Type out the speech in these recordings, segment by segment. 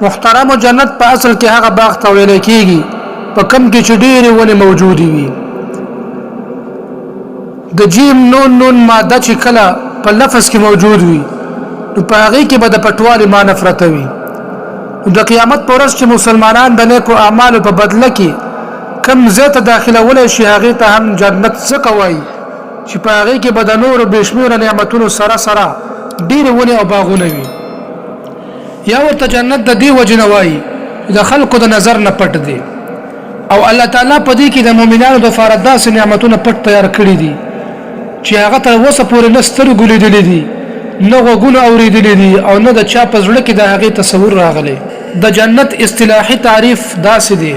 محترم جنت په اصل کې هغه باغ ته ویل کېږي په کم کې چې ډېرې ونې موجودې وي. د جیم نون نون ماده چې کله په لفظ کې موجود وي نو په هغې کې به د پټوالي معنی پرته وي. نو د قیامت پر ورځ چې مسلمانان د نیکو اعمالو په بدله کې کوم ځای ته داخلولی شي، هغې ته هم جنت ځکه وایي چې په هغې کې به د نورو بې شمېره نعمتونو سره سره ډېرې ونې او باغونه وي. یا ورته جنت د دې وجې نه وایي چې د خلکو د نظر نه پټ دی او الله تعالی په دې کې د مؤمنانو دپاره داسې نعمتونه پټ تیار کړي دي چې هغه تر اوسه پورې نه سترګو لیدلي دي، نه غوږونو اورېدلي دي او نه د چا په زړه کې د هغې تصور راغلی. د جنت اصطلاحي تعریف داسې دی،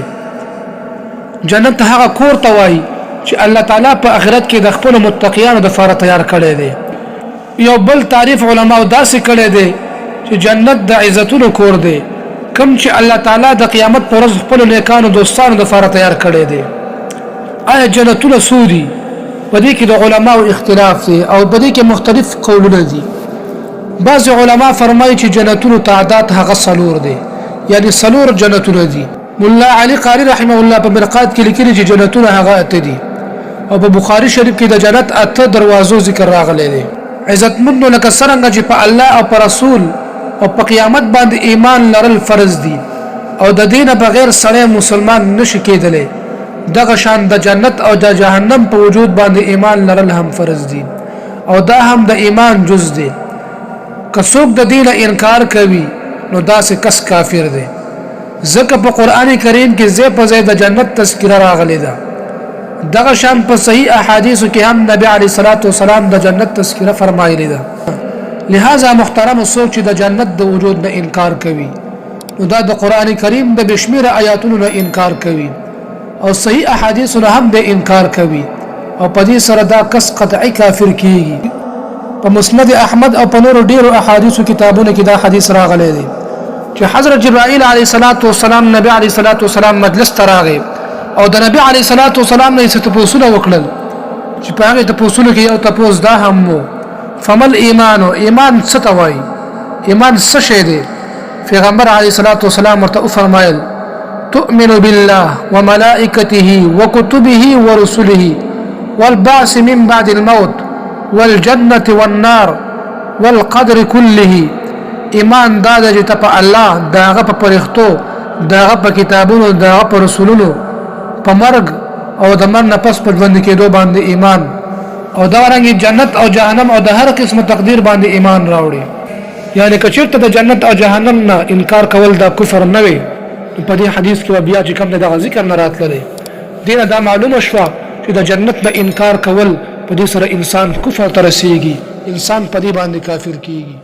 جنت هغه کور ته وایي چې الله تعالی په آخرت کې د خپلو متقیانو دپاره تیار کړی دی. یو بل تعریف علماو داسې کړی دی چې جنت د عزتونو کور دی، کوم چې الله تعالی د قیامت پر ورځ خپلو نیکانو دوستانو دپاره تیار کړی دی. آیا جنتونه څو دي؟ په دې کې د علماو اختلاف دی او په دې کې مختلف قولونه دي. بعضې علما فرمایي چې جنتونو تعداد هغه څلور دی، یعنی څلور جنتونه دي. ملا علي قاري رحمه الله په مرقات کې لیکلي چې جنتونه هغه اته دي او په بخاري شریف کې د جنت اته دروازو ذکر راغلی دی. عزتمندو لکه څرنګه چې په الله او په رسول او په قیامت باندې ایمان لرل فرض دي او د دې نه بغیر سړی مسلمان نشي کېدلی، دغه شان د جنت او د جهنم په وجود باندې ایمان لرل هم فرض دي او دا هم د ایمان جز دی. که څوک د دې نه انکار کوي نو داسې کس کافر دی، ځکه په قرآن کریم کې ځای په ځای د جنت تذکره راغلې ده. دغه شان په صحیح احادیثو کې هم نبی علیه الصلاة والسلام د جنت تذکره فرمایلې ده. لہذا محترم څوک چې د جنت د وجود نه انکار کوي نو دا د قرآن کریم د بې شمېره آیاتونو نه انکار کوي او صحیح احادیثو نه هم د انکار کوي او په دې سره دا کس قطعي کافر کیږي. په مسند احمد او په نورو ډیرو احادیثو کتابونو کې دا حدیث راغلی دی چې حضرت جبرائیل علیه الصلاة والسلام نبی علیه الصلاة والسلام مجلس ته راغی او د نبی علیه الصلاة والسلام نه یې څه تپوسونه وکړل چې په هغې تپوسونو کې یو تپوس دا هم و، فمل ایمان، ایمان څه ته وایي، ایمان څه شی دی؟ پیغمبر علیه الصلاة والسلام ورته وفرمایل، تؤمن بالله وملائکته وكتبه ورسله والبعث من بعد الموت والجنة والنار والقدر كله. ایمان دا دی چې ته په الله، د هغه په پرښتو، د هغه په کتابونو، د هغه په رسولونو، په مرګ او د مرګ نه پس په ژوند کېدو باندې ایمان او دا رنګ جنت او جهنم او د هر قسم تقدیر باندې ایمان راوړي. یعنی که چېرته د جنت او جهنم نه انکار کول دا کفر نه وي نو په دې حدیث کې به بیا چې کوم دی دغه ذکر نه راتللی. دې نه دا معلومه شوه چې د جنت نه انکار کول په دې سره انسان کفر ته رسیږي، انسان په دې باندې کافر کیږي.